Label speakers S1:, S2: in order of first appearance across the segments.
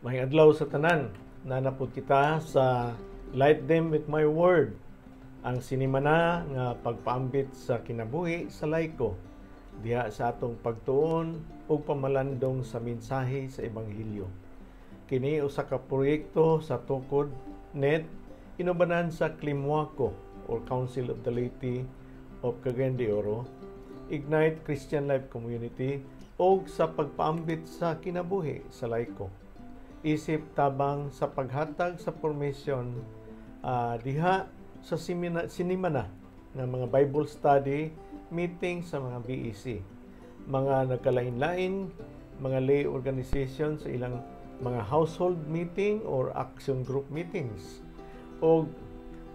S1: Maayong adlaw sa tanan. Naa na pod kita sa Light Them With My Word. Ang sinimana nga pagpaambit sa kinabuhi sa laiko diha sa atong pagtuon ug pamalandong sa mensahe sa ebanghilyo. Kini usa ka proyekto sa Tukod Net inubanan sa Klimwako or Council of the Laity of Cagayan de Oro, Ignite Christian Life Community ug sa pagpaambit sa kinabuhi sa laiko isip tabang sa paghatag sa formation diha sa sinimana nga mga Bible study meeting sa mga BEC, mga nagkalain-lain mga lay organization sa ilang mga household meeting or action group meetings o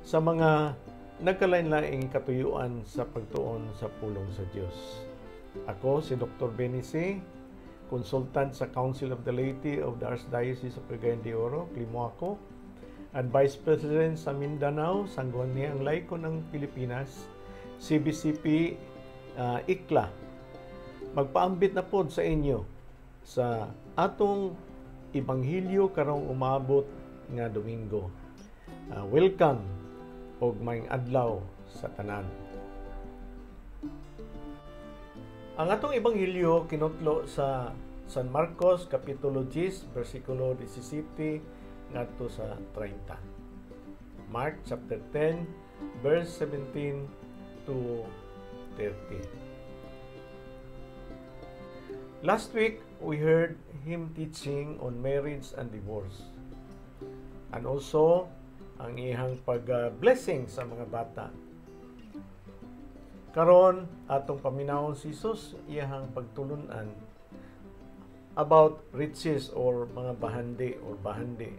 S1: sa mga nagkalain-laing katuyuan sa pagtuon sa pulong sa Dios. Ako si Dr. Benny C., consultant sa Council of the Laity of the Archdiocese of Cagayan de Oro, Klimoako, and Vice President sa Mindanao, Sangguniang Laiko ng Pilipinas, CBCP ICLA. Magpaambit na pod sa inyo sa atong Ebanghelyo karong umabot nga Domingo. Welcome og maayong adlaw sa tanan. Ang atong ebanghelyo kinutlo sa San Marcos kapitulo 10 bersikulo 17 ngadto sa 30. Mark chapter 10 verse 17 to 30. Last week we heard him teaching on marriage and divorce. And also ang iyang pag-blessing sa mga bata. Karon atong paminawon si Jesus iyang pagtulunan about riches or mga bahandi or bahandi.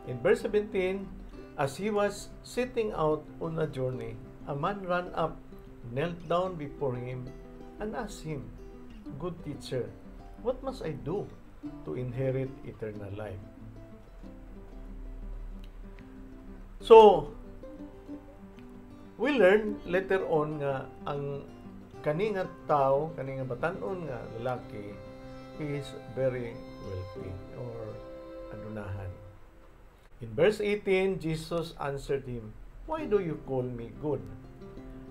S1: In verse 17, as he was setting out on a journey, a man ran up, knelt down before him, and asked him, "Good teacher, what must I do to inherit eternal life?" So, we learn later on nga ang kani nga tao, kani nga batan-on nga lalaki is very wealthy or adunahan. In verse 18, Jesus answered him, "Why do you call me good?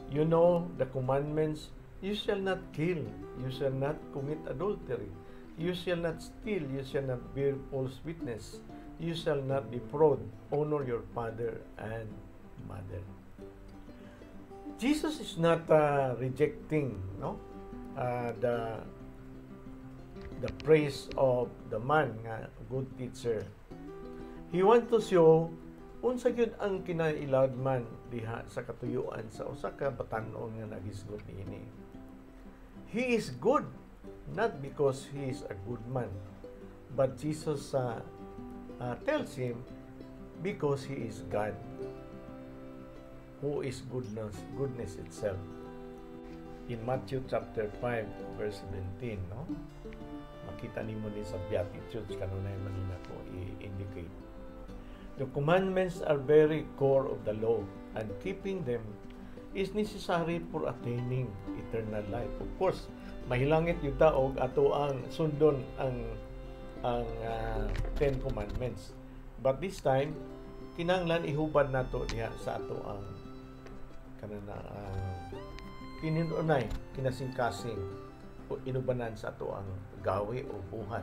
S1: You know the commandments: you shall not kill, you shall not commit adultery, you shall not steal, you shall not bear false witness, you shall not defraud, honor your father and mother." Jesus is not rejecting, no, the praise of the man nga good teacher. He want to show unsa gyud ang kinailadman diha sa katuyuan sa usa ka batan-on nga nagisgot niini. He is good not because he is a good man, but Jesus tells him because he is God, who is goodness itself. In Matthew chapter 5 verse 17, no? Makita nimo ni sa Beatitudes kanunay man nako i-indicate. The commandments are very core of the law, and keeping them is necessary for attaining eternal life. Of course, mahilangit yung taog ato ang sundon ang Ten Commandments. But this time, kinahanglan ihubad nato diha sa ato ang kanana kinunay kinasingkasing o inubanan sa ato ang gawi o buhat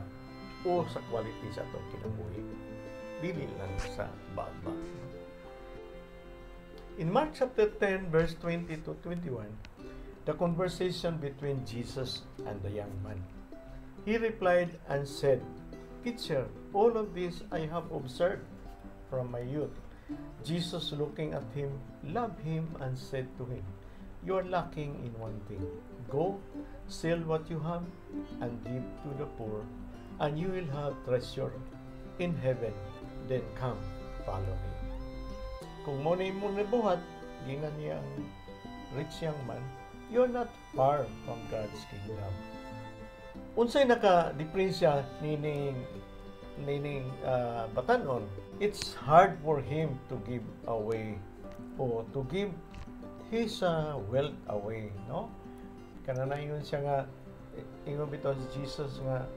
S1: o sa quality sa atong kinabuhi, dili lang sa baba. In Mark chapter 10 verse 20 to 21, the conversation between Jesus and the young man. He replied and said, "Teacher, all of this I have observed from my youth." Jesus, looking at him, loved him and said to him, "You are lacking in one thing. Go, sell what you have and give to the poor, and you will have treasure in heaven. Then come, follow me." Kung mo na imong nabuhat, ginan niya ang rich young man, you're not far from God's kingdom. Unsay naka-diferensya nining batanon? It's hard for him to give away o to give his wealth away, no? Kanana ingon siya nga ingon bitaw si Jesus nga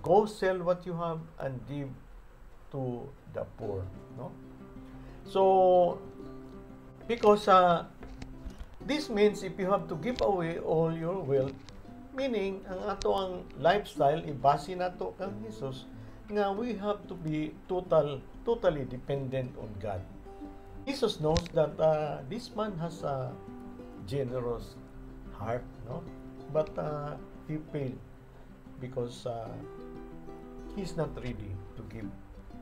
S1: Go sell what you have and give to the poor, no? So, because this means if you have to give away all your wealth, meaning ang ato ang lifestyle ibase nato kang Jesus nga we have to be totally dependent on God. Jesus knows that this man has a generous heart, no? But he failed because he's not ready to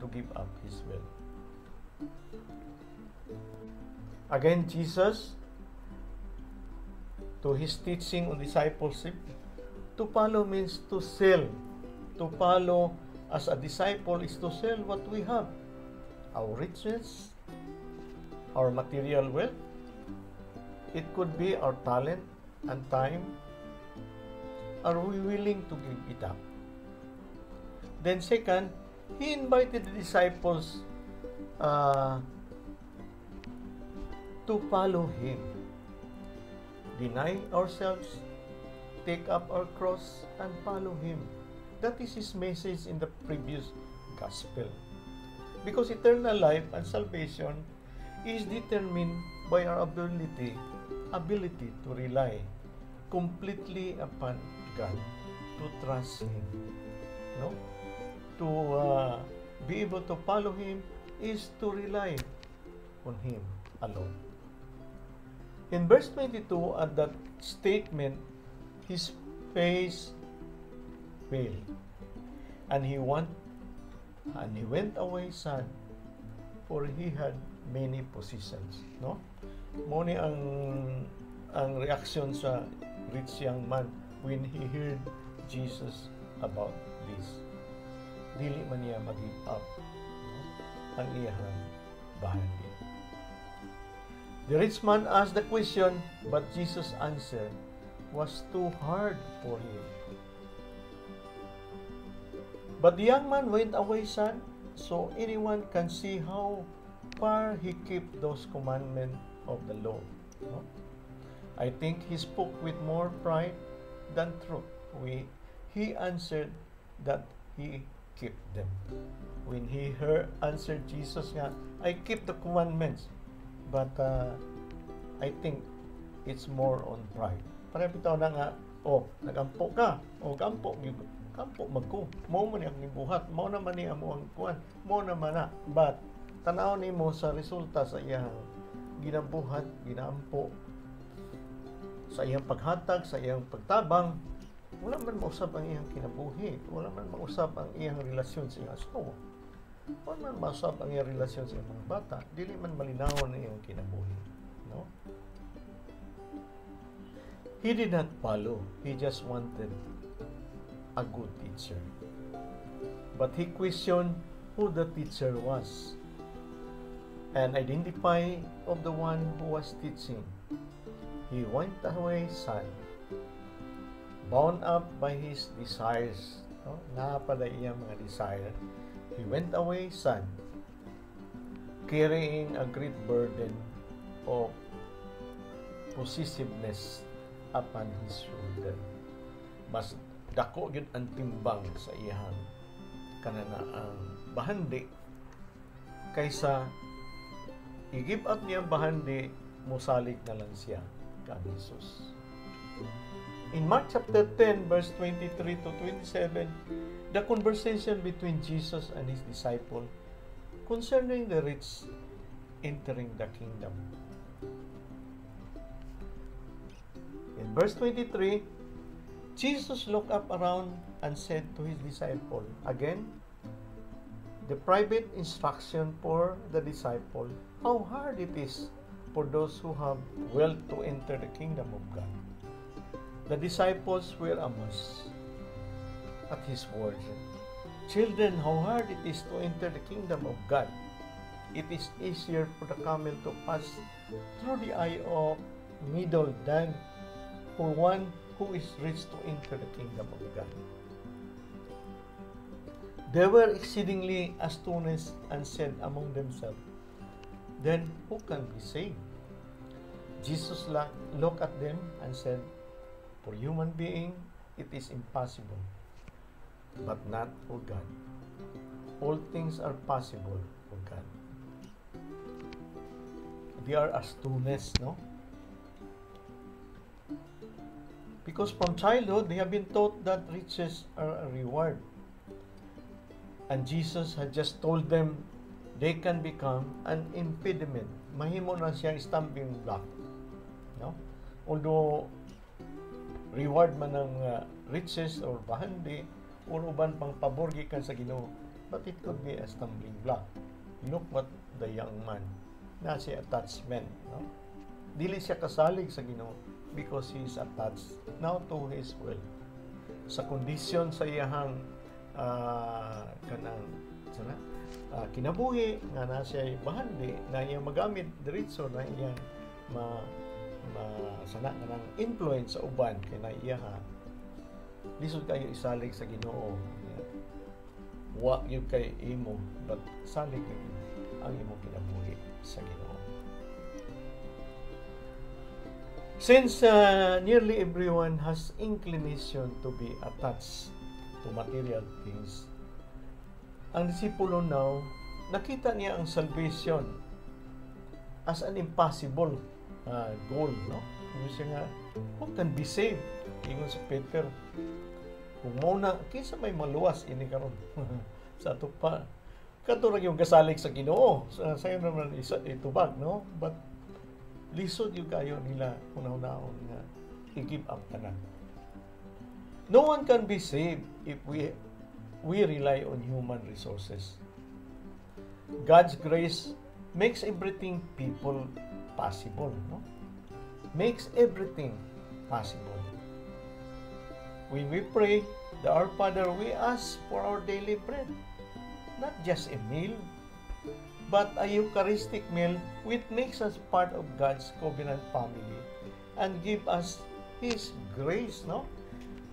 S1: give up his wealth. Again, Jesus, to his teaching on discipleship, to follow means to sell. To follow as a disciple is to sell what we have, our riches, our material wealth. It could be our talent and time. Are we willing to give it up? Then second, he invited the disciples to follow him. Deny ourselves, take up our cross, and follow him. That is his message in the previous gospel. Because eternal life and salvation is determined by our ability to rely completely upon God, to trust Him. No? To be able to follow Him is to rely on Him alone. In verse 22, at that statement, his face paled, and he went away sad, for he had many possessions. No? Mao ni ang reaction sa rich young man when he heard Jesus about this. Dili man niya mag-give up, no, ang iyang bahandi. The rich man asked the question, but Jesus' answer was too hard for him. But the young man went away sad, so anyone can see how far he kept those commandments of the law. No? I think he spoke with more pride than truth. He answered that he kept them. When he heard answered Jesus nga, "I keep the commandments." But I think it's more on pride. Pareho bitaw na nga, "Oh, nagampo ka, oh, gampo, gampo man ko. Mao man ni ang gibuhat, mao naman ni amo ang kuan, mao naman na." But tanaw nimo sa resulta sa iyang ginabuhat, ginaampo, sa iyang paghatag, sa iyang pagtabang, wala man mausab ang iyang kinabuhi, wala man mausab ang iyang relasyon sa iyang asawa. Wala man mausab ang iyang relasyon sa iyang mga bata, dili man malinawon ang iyang kinabuhi. No? He did not follow. He just wanted a good teacher. But he questioned who the teacher was and identify of the one who was teaching. He went away sad, bound up by his desires. No? Naa pala iyang mga desire. He went away sad, carrying a great burden of possessiveness upon his shoulder. Mas dako gyud ang timbang sa iyang kananaang bahandi kaysa i-give up niya ang bahandi, musalig na lang siya kang Jesus. In Mark chapter 10 verse 23 to 27, the conversation between Jesus and his disciple concerning the rich entering the kingdom. In verse 23, Jesus looked up around and said to his disciple, again, the private instruction for the disciple, how hard it is for those who have wealth to enter the kingdom of God. The disciples were amazed at his words. "Children, how hard it is to enter the kingdom of God. It is easier for the camel to pass through the eye of needle than for one who is rich to enter the kingdom of God." They were exceedingly astonished and said among themselves, "Then who can be saved?" Jesus looked at them and said, "For human being, it is impossible, but not for God. All things are possible for God. They are astonished, no? Because from childhood, they have been taught that riches are a reward. And Jesus had just told them they can become an impediment. Mahimo na siyang stumbling block. No? Although, reward man ng riches or bahandi or uban pang pabor gikan sa Ginoo, but it could be a stumbling block. Look what the young man na si attachment, no? Dili siya kasalig sa Ginoo because he is attached now to his wealth. Sa kondisyon sa iyahang kanang sana kinabuhi nga na siya bahandi na iya magamit diretso na iyang ma, ma sana kanang influence sa uban kay na iya ha lisod kayo isalig sa Ginoo. Wa gyud kay imo, but salig gyud ang imong kinabuhi sa Ginoo. Since nearly everyone has inclination to be attached to material things, ang disipulo now, nakita niya ang salvation as an impossible goal, no? Ingon siya nga, "Who can be saved?" Ingon si Peter, "Kung mao na, kinsa may maluwas ini karon?" Sa ato pa, kato ra yung kasalig sa Ginoo. Sa sayo naman isa itubag, no? But lisod yung kayo nila una-unaon nga i-give up tanan. No one can be saved if we rely on human resources. God's grace makes everything people possible, no? Makes everything possible. When we pray the Our Father, we ask for our daily bread. Not just a meal, but a Eucharistic meal which makes us part of God's covenant family and give us His grace, no?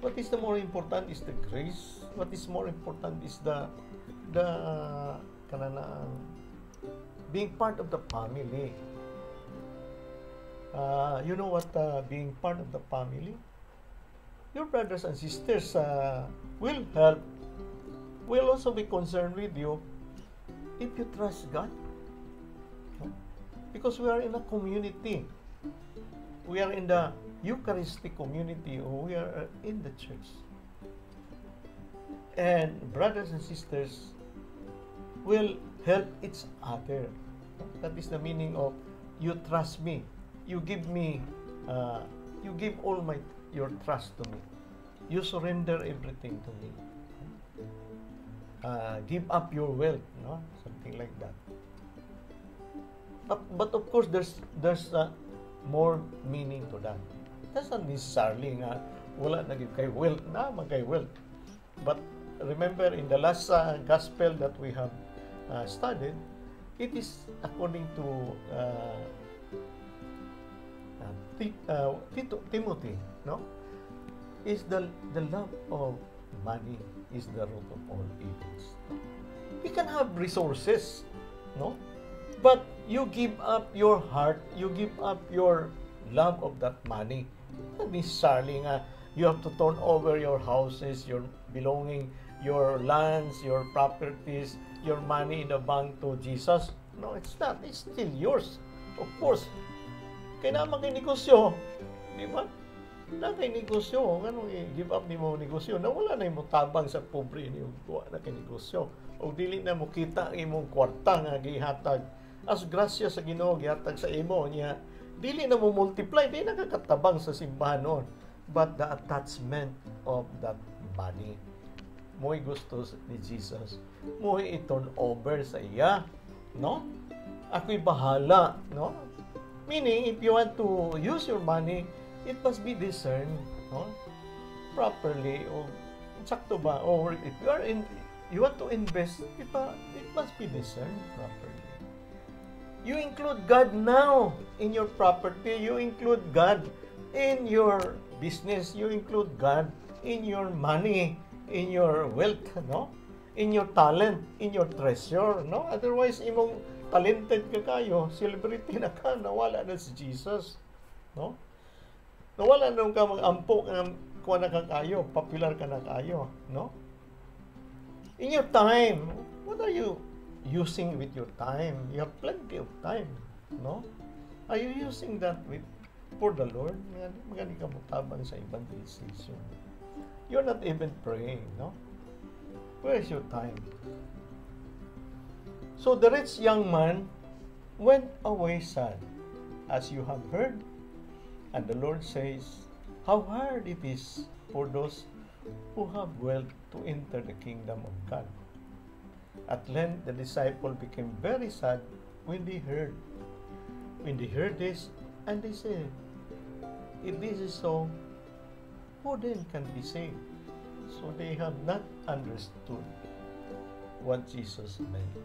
S1: What is the more important is the grace. What is more important is the kanang being part of the family. You know what, being part of the family? Your brothers and sisters will help, will also be concerned with you if you trust God. No? Because we are in a community. We are in the Eucharistic community, or we are in the church. And brothers and sisters will help each other. That is the meaning of you trust me. You give me, you give all my your trust to me. You surrender everything to me. Give up your wealth, no? Something like that. But of course there's more meaning to that. That's not necessarily nga wala na gyud kay wealth na man kay wealth. But remember, in the last gospel that we have studied, it is according to Timothy, no? Is the love of money is the root of all evils. You can have resources, no? But you give up your heart, you give up your love of that money. Not necessarily nga you have to turn over your houses, your belonging, your lands, your properties, your money in the bank to Jesus. No, it's not. It's still yours. Of course. Kaya naman kay negosyo, di ba? Na kay negosyo, nganong i-give up nimo negosyo? Na wala na imo tabang sa pobre ni wa na kay negosyo. O dili na mo kita ang imong kwarta nga gihatag as grasya sa Ginoo, gihatag sa imo niya. Dili na mo multiply, di na kakatabang sa simbahan noon. But the attachment of that money, mo'y gusto ni Jesus. Mo'y i-turn over sa iya, no? Ako'y bahala, no? Meaning, if you want to use your money, it must be discerned, no? Properly, o sakto ba? Or if you want to invest, it must be discerned properly. You include God now in your property. You include God in your business. You include God in your money, in your wealth, no? In your talent, in your treasure, no? Otherwise, imong talented ka kayo, celebrity na ka, nawala na si Jesus, no? Nawala na ka mag-ampo, nga kuha na ka kayo, popular ka na kayo, no? In your time, what are you using with your time? You have plenty of time, no? Are you using that with for the Lord? Magani ka motabang sa evangelization. You're not even praying, no? Where is your time? So the rich young man went away sad, as you have heard. And the Lord says, how hard it is for those who have wealth to enter the kingdom of God. At length, the disciple became very sad when they heard this, and they said, "If this is so, who then can be saved?" So they have not understood what Jesus meant.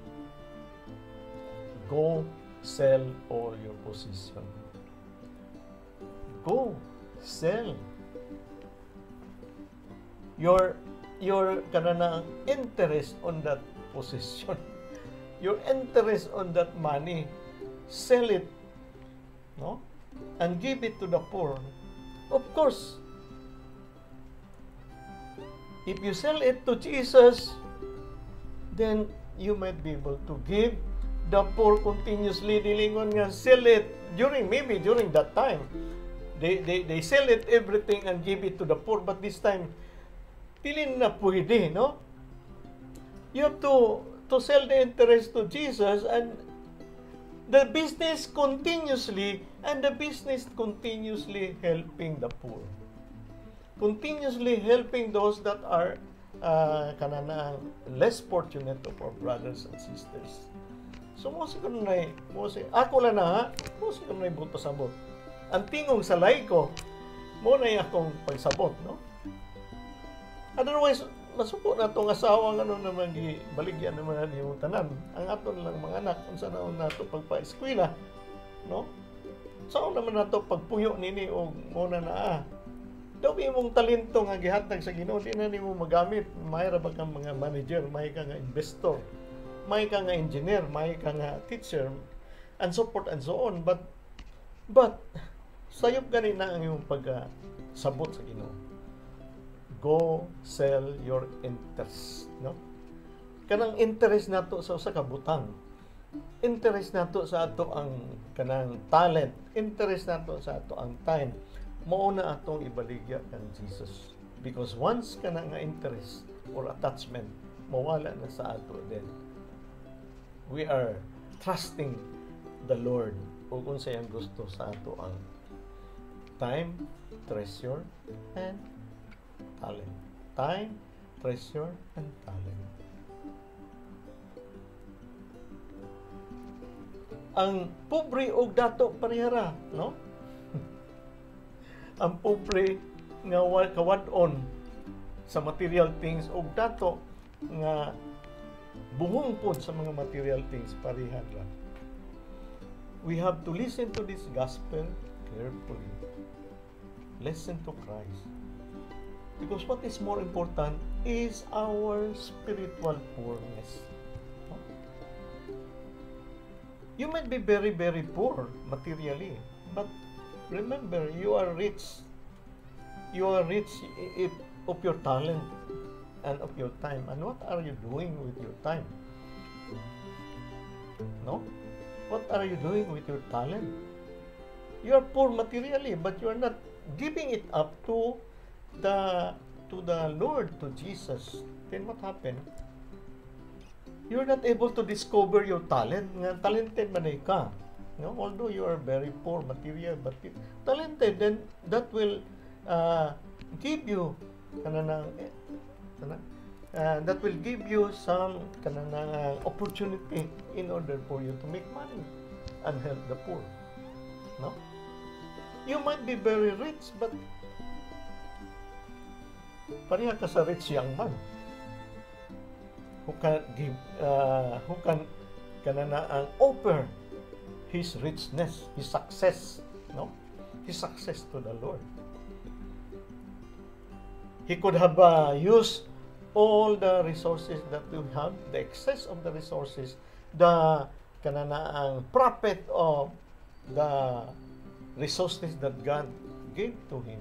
S1: Go sell all your possession. Go sell your kanang interest on that possession, your interest on that money. Sell it, no, and give it to the poor. Of course, if you sell it to Jesus, then you might be able to give the poor continuously. Dili ingon nga sell it during, maybe during that time they sell it everything and give it to the poor, but this time dili na pwede, no? You have to sell the interest to Jesus and the business continuously, and the business continuously helping the poor, continuously helping those that are kananang less fortunate of our brothers and sisters. So mo siguro na mo si ako lang na ha, mo siguro na buot pasabot. Ang tingog sa laiko mo na akong pagsabot, no? Otherwise, masuko na tong asawa nga ano naman gi baligyan naman na yung tanan. Ang aton lang mga anak, unsa na nato pagpa-eskwela, no? Saan naman nato pagpuyo nini og mo na naa. Daw imong talento nga gihatag sa Ginoo di na nimo magamit. May ra ba kang mga manager, may ka nga investor, may ka nga engineer, may ka nga teacher, and so forth and so on. But sayop gani na ang imong pagkasabot sa Ginoo. Go sell your interest, no? Kanang interest nato sa usa ka butang, interest nato sa ato ang kanang talent, interest nato sa ato ang time, mao na atong ibaligya kang Jesus. Because once kana nga interest or attachment mawala na sa ato, then we are trusting the Lord ug unsay ang gusto sa ato ang time, treasure, and talent. Time, treasure, and talent. Ang pobre og dato parehara, no? Ang pobre nga kawad-on sa material things og dato nga buhong pod sa mga material things, pareha ra. We have to listen to this gospel carefully. Listen to Christ. Because what is more important is our spiritual poorness. No? You might be very, very poor materially, but remember, you are rich. You are rich if, of your talent and of your time. And what are you doing with your time? No? What are you doing with your talent? You are poor materially, but you are not giving it up to the Lord, to Jesus. Then what happened? You're not able to discover your talent. Nga talented man ay ka. No? Although you are very poor material, but talented, then that will give you kanang kana, that will give you some kanang opportunity in order for you to make money and help the poor. No? You might be very rich, but pareha ka sa rich young man who can give, who can kanana ang offer his richness, his success, no? His success to the Lord. He could have used all the resources that we have, the excess of the resources, the kanana ang profit of the resources that God gave to him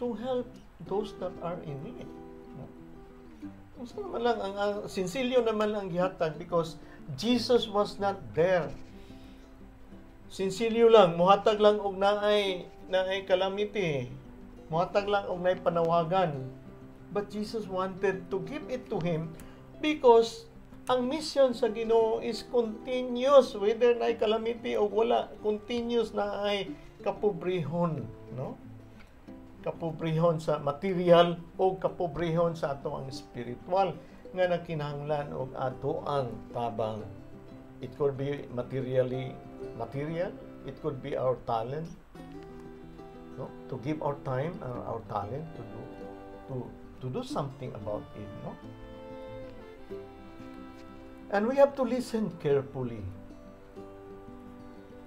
S1: to help those that are in need. No? Unsa naman lang ang sinsilyo naman ang gihatag because Jesus was not there. Sinsilyo lang, muhatag lang og naay calamity. Muhatag lang og naay panawagan. But Jesus wanted to give it to him because ang mission sa Ginoo is continuous, whether naay calamity o wala, continuous na ay kapobrehon, no? Kapobrehon sa material o kapobrehon sa ato ang spiritual nga nakinahanglan og ato ang tabang. It could be material, it could be our talent, no? To give our time and our talent to do something about it, no? And we have to listen carefully.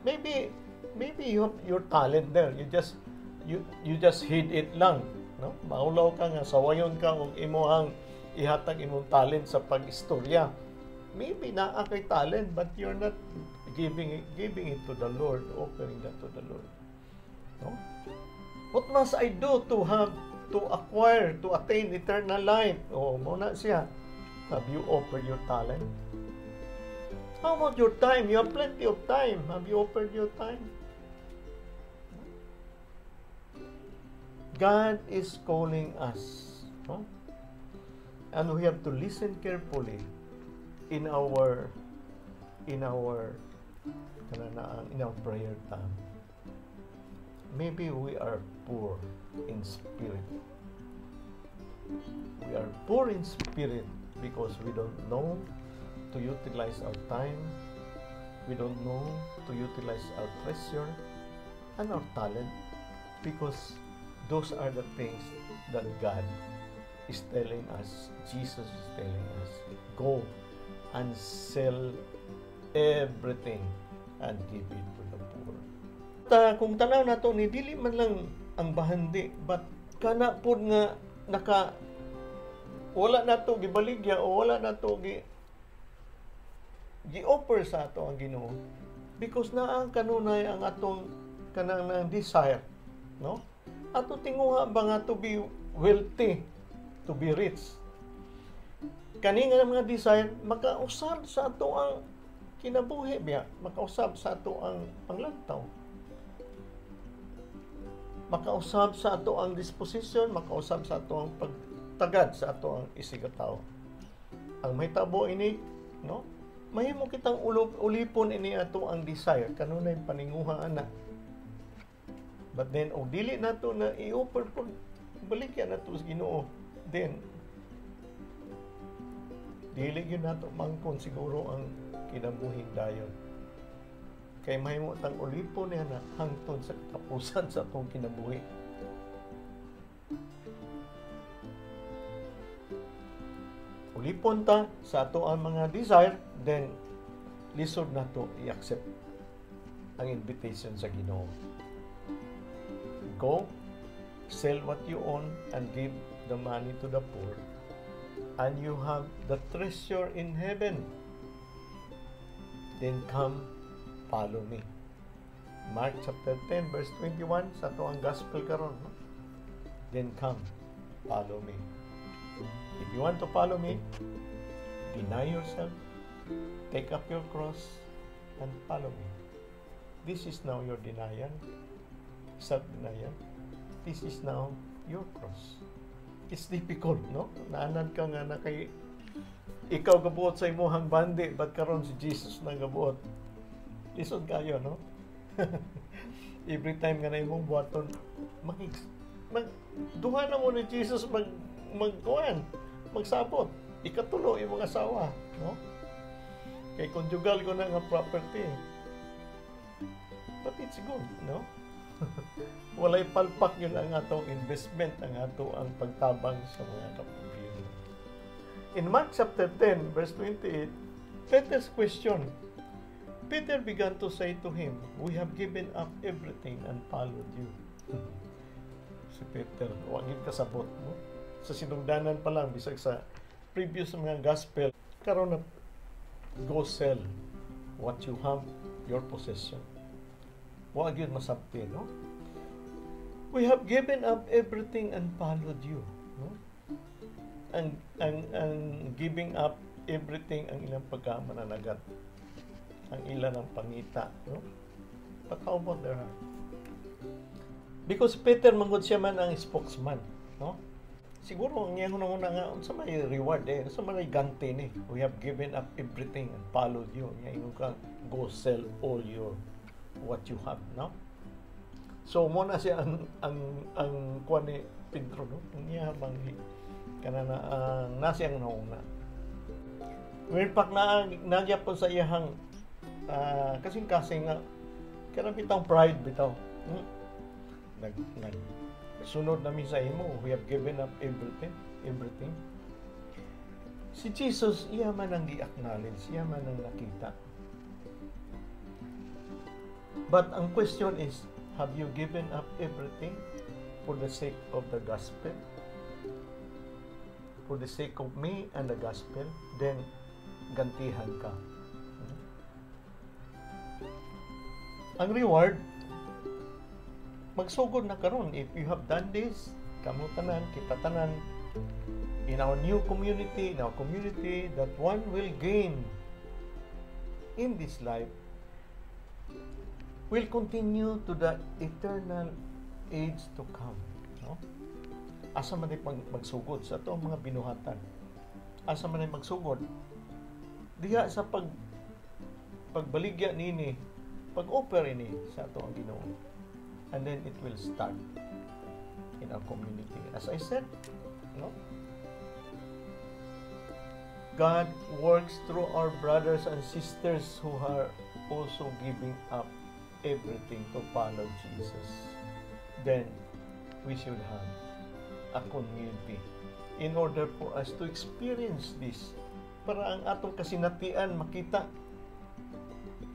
S1: Maybe you have your talent there. You just hid it lang, no? Maulaw ka nga sawayon ka og imuhang ihatag imong talent sa pag-istorya. Maybe naa kay talent, but you're not giving it to the Lord, offering that to the Lord. No? What must I do to have to acquire, to attain eternal life? Oh, mao na siya. Have you offered your talent? How about your time? You have plenty of time. Have you offered your time? God is calling us. Huh? And we have to listen carefully in our prayer time. Maybe we are poor in spirit. We are poor in spirit because we don't know to utilize our time, we don't know to utilize our treasure and our talent, because those are the things that God is telling us, Jesus is telling us, go and sell everything and give it to the poor. Ta, kung tanaw nato ni, dili man lang ang bahandi, but kana pod nga naka wala nato gibaligya o wala nato gi-offer sa ato ang Ginoo because naa kanunay ang atong kanang nang desire, no? Ato tinguha ba nga to be wealthy, to be rich? Kani nga mga desire makausab sa ato ang kinabuhi biya, makausab sa ato ang panglantaw, makausab sa ato ang disposition, makausab sa ato ang pagtagad sa ato ang isigkatawo. Ang mahitabo ini, no, mahimo kitang ulipon ini ato ang desire, kanunay paninguha ana. But then og dili nato na i-offer pud, baligya nato sa Ginoo, then dili gyud nato mangkon siguro ang kinabuhing dayon kay mahimo tang ulipon niya na hangtod sa katapusan sa atong kinabuhi. Ulipon ta sa ato ang mga desire, then lisod nato i-accept ang invitation sa Ginoo. Go, sell what you own and give the money to the poor, and you have the treasure in heaven. Then come, follow me. Mark chapter 10 verse 21 sa ato ang gospel karon, no? Then come, follow me. If you want to follow me, deny yourself, take up your cross, and follow me. This is now your denial, self-denial. This is now your cross. It's difficult, no? Naanad ka nga na kay ikaw gabuot sa imuhang bandi, but karon si Jesus na gabuot. Lisod kayo, no? Every time nga na imong buhaton, mag duha na mo ni Jesus magkuan, magsabot. Ikatulo imong asawa, no? Kay conjugal ko na nga property. But it's good, no? Walay palpak yun ang atong investment, ang ato ang pagtabang sa mga kapobrehon. In Mark chapter 10, verse 28, Peter's question. Peter began to say to him, "We have given up everything and followed you." Si Peter, wa gyud kasabot, no? Sa sinugdanan pa lang, bisag sa previous mga gospel, karon na, go sell what you have, your possession. Wa gyud masabti, no? We have given up everything and followed you, no? Ang giving up everything, ang ilang pagkamananagat, ang ilang ang pangita, no? But how about their heart? Because Peter manggod, siya man ang spokesman, no? Siguro ang iyang una nga, unsa may reward eh, unsa may ganti ni? We have given up everything and followed you. Nya ingon ka, go sell all your what you have, no? So mo na siya ang kuan ni Pedro, no? Ang iya bang kana na ang nasi ang nauna. In fact, na nagyapon sa iyahang kasing-kasing nga kanang bitang pride bitaw. Nag nag sunod nami sa imo, we have given up everything, everything. Si Jesus, iya man ang gi-acknowledge, iya man ang nakita. But ang question is, have you given up everything for the sake of the gospel? For the sake of me and the gospel, then gantihan ka. Ang reward, magsugod na karon. If you have done this, kamo tanan, kita tanan, in our new community, in our community, that one will gain in this life will continue to the eternal age to come. No? Asa man ay magsugod sa atong mga binuhatan? Asa man ay magsugod? Diha sa pagbaligya nini, pag-offer ini sa ato ang Ginoo. And then it will start in our community. As I said, no? God works through our brothers and sisters who are also giving up everything to follow Jesus. Then we should have a community in order for us to experience this, para ang atong kasinatian makita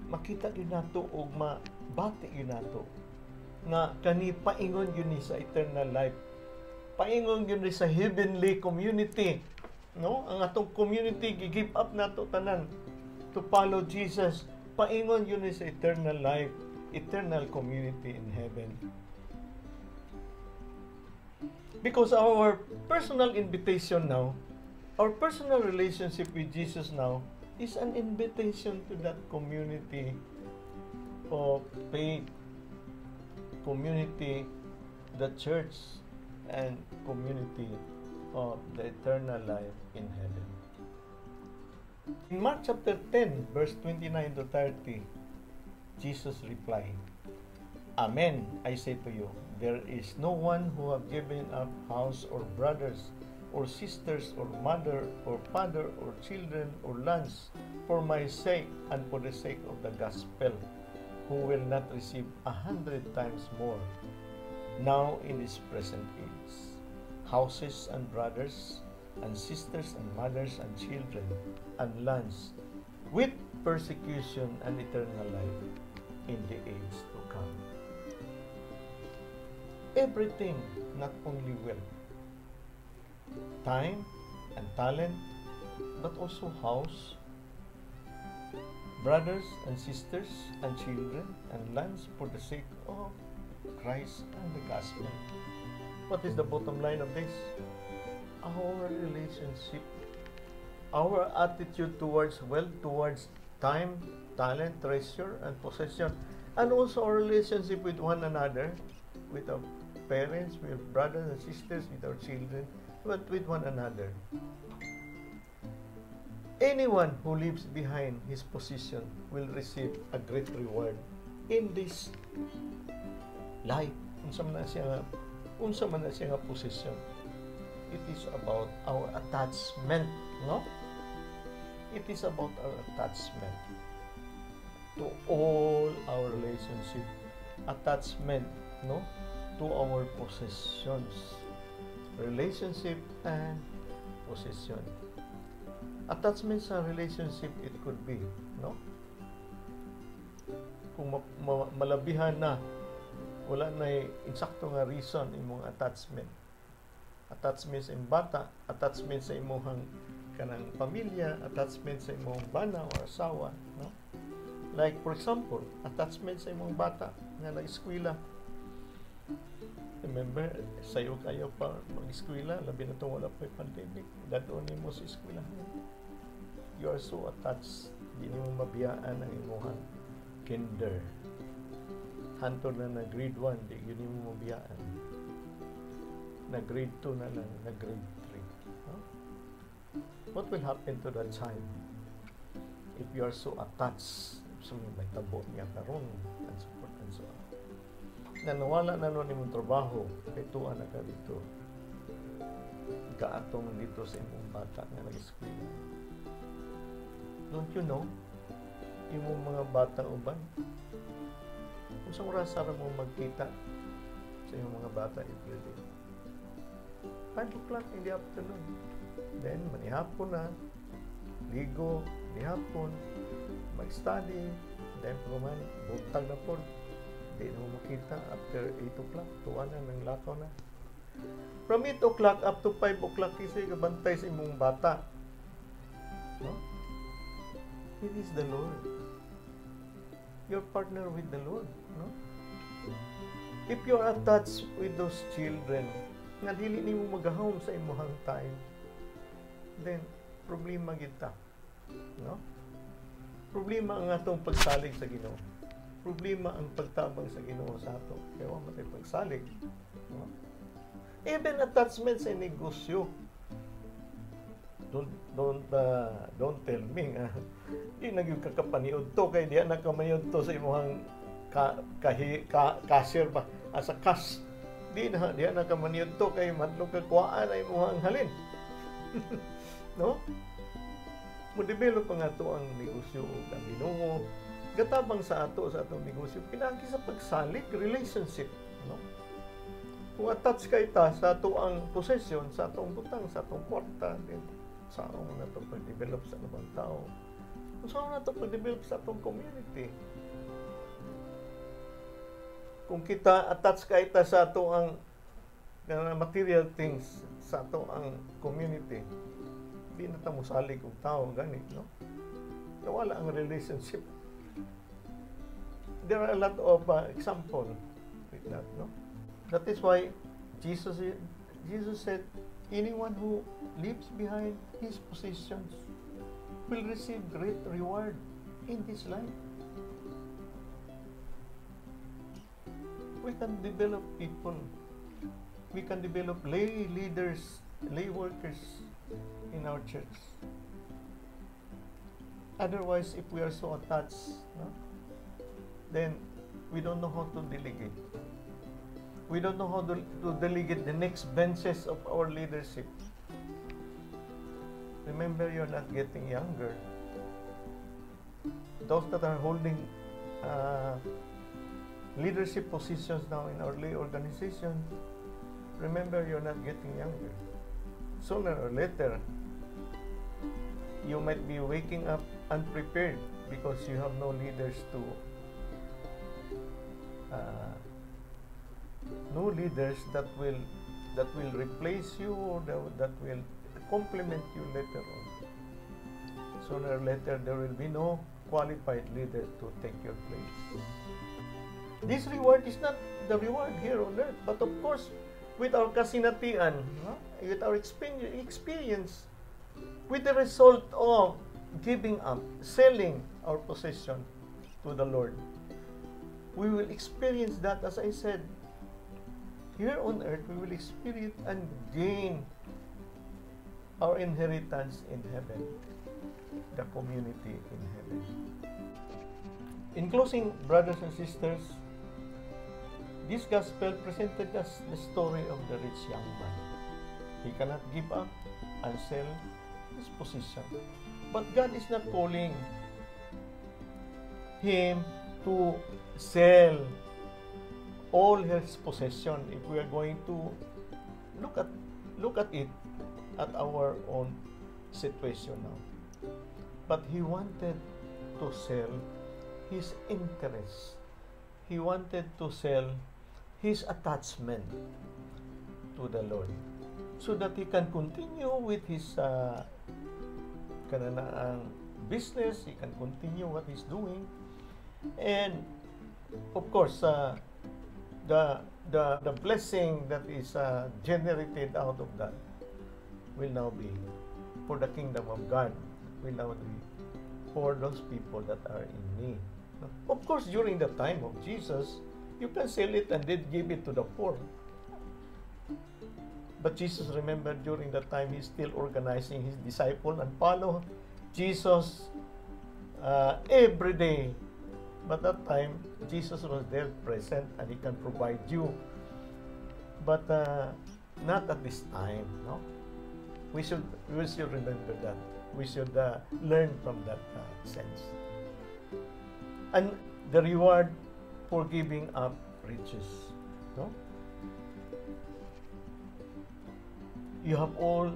S1: makita gyud nato og mabati gyud nato nga kani paingon gyud ni sa eternal life, paingon gyud ni sa heavenly community, no? Ang atong community, gi-give up nato tanan to follow Jesus, paingon gyud ni sa eternal life, eternal community in heaven, because our personal invitation now, our personal relationship with Jesus now is an invitation to that community of faith, community, the church, and community of the eternal life in heaven. In Mark chapter 10, verse 29 to 30, Jesus replied, "Amen, I say to you, there is no one who have given up house or brothers or sisters or mother or father or children or lands for my sake and for the sake of the gospel, who will not receive 100 times more now in this present age, houses and brothers and sisters and mothers and children and lands, with persecution, and eternal life in the age to come." Everything, not only wealth, time and talent, but also house, brothers and sisters and children and lands for the sake of Christ and the gospel. What is the bottom line of this? Our relationship, our attitude towards wealth, towards time, talent, treasure, and possession, and also our relationship with one another, with our parents, with brothers and sisters, with our children, but with one another. Anyone who leaves behind his position will receive a great reward in this life. Unsa man na siya nga posisyon. It is about our attachment, no? It is about our attachment to all our relationship, attachment, no, to our possessions, relationship and possession. Attachment sa relationship, it could be, no? Kung malabihan na, wala na insakto nga reason imong attachment. Attachment sa imong bata, attachment sa imong kanang pamilya, attachment sa imong bana or asawa, no? Like for example, attachment sa imong bata nga nag-eskwela. Remember, sayo kayo pa mag-eskwela, labi na itong wala pa pandemic, dad-on nimo sa eskwela. You are so attached, di nimo mabiyaan ang imuhang kinder. Hantod na na grade 1, di gyud nimo mabiyaan. Na grade 2 na lang, na grade 3. No? What will happen to that child if you are so attached sa may tabo niya karon and so forth and so on? Na nawala na nun imong trabaho, kay tuwa na ka dito. Gaatong dito sa imong bata nga nag-eskwela. Don't you know, imong mga bata uban, unsang oras ra mo magkita sa imong mga bata every day? 5 o'clock in the afternoon. Then, manihapon na, ligo, nihapon, mag-study, then pagkaman, buntag na po, di na mo makita after 8 o'clock, tuwa na, nang lakaw na. From 8 o'clock up to 5 o'clock, kasi kabantay sa imong bata. No? It is the Lord. Your partner with the Lord. No? If you are attached with those children, nga dili nimo magahom sa imong time, then problema gyud ta. No? Problema ang atong pagsalig sa Ginoo. Problema ang pagtabang sa Ginoo sa ato. Kaya wa man tay pagsalig. No? Even attachment sa negosyo. Don't tell me nga di na gyud ka kapaniud to, kay diha na ka maniud to sa imong ka, kahi, ka, cashier ba as a cash, di na diha na ka maniud to kay madlong ka kuhaan ay imong halin, no? Mo develop ang ato ang negosyo ug ang Ginoo gatabang sa ato sa atong negosyo pinagi sa pagsalig, relationship, no? Kung attach kay ta sa ato ang possession, sa atong butang, sa atong kwarta, then unsaon nato pag-develop sa ubang tao? Unsaon nato pag-develop sa atong community? Kung kita attach kay ta sa ato ang material things sa ato ang community, di na ta mosalig og tao gani, no? Nawala ang relationship. There are a lot of example with that, no? That is why Jesus said, "Anyone who leaves behind his possessions will receive great reward in this life." We can develop people. We can develop lay leaders, lay workers in our church. Otherwise, if we are so attached, no, then we don't know how to delegate. We don't know how to delegate the next benches of our leadership. Remember, you're not getting younger. Those that are holding leadership positions now in our lay organization, remember, you're not getting younger. Sooner or later, you might be waking up unprepared because you have no leaders to no leaders that will replace you or that will complement you later on. Sooner or later, there will be no qualified leader to take your place. This reward is not the reward here on earth, but of course, with our kasinatian, no? With our experience, with the result of giving up, selling our possession to the Lord, we will experience that, as I said, here on earth, we will experience and gain our inheritance in heaven, the community in heaven. In closing, brothers and sisters, this gospel presented us the story of the rich young man. He cannot give up and sell his position. But God is not calling him to sell all his possession if we are going to look at it at our own situation now. But he wanted to sell his interest. He wanted to sell his attachment to the Lord so that he can continue with his kananaang business, he can continue what he's doing. And of course, the The blessing that is generated out of that will now be for the kingdom of God, will now be for those people that are in need. Of course, during the time of Jesus, you can sell it and then give it to the poor. But Jesus remembered, during that time, he's still organizing his disciple and follow Jesus every day. But that time, Jesus was there present and he can provide you. But not at this time, no? We should remember that. We should learn from that sense. And the reward for giving up riches, no? You have all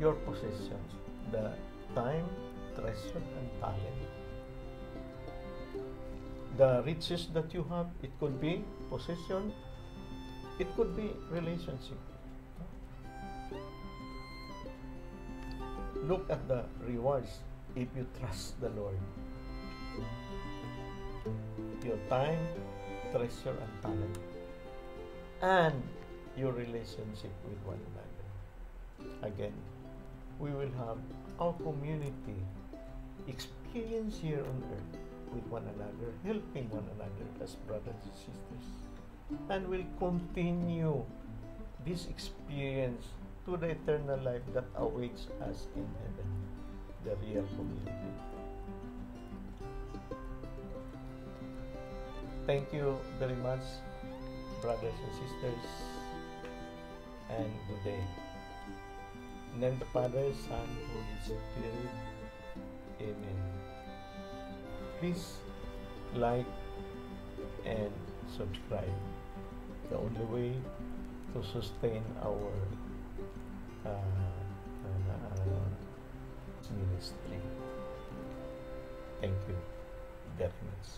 S1: your possessions, the time, treasure, and talent. The riches that you have, it could be possession, it could be relationship. Look at the rewards if you trust the Lord. Your time, treasure, and talent, and your relationship with one another. Again, we will have our community experience here on earth with one another, helping one another as brothers and sisters. And will continue this experience to the eternal life that awaits us in heaven, the real community. Thank you very much, brothers and sisters, and good day. In the name of the Father, Son, Holy Spirit. Amen. Please like and subscribe. The only way to sustain our ministry. Thank you very much.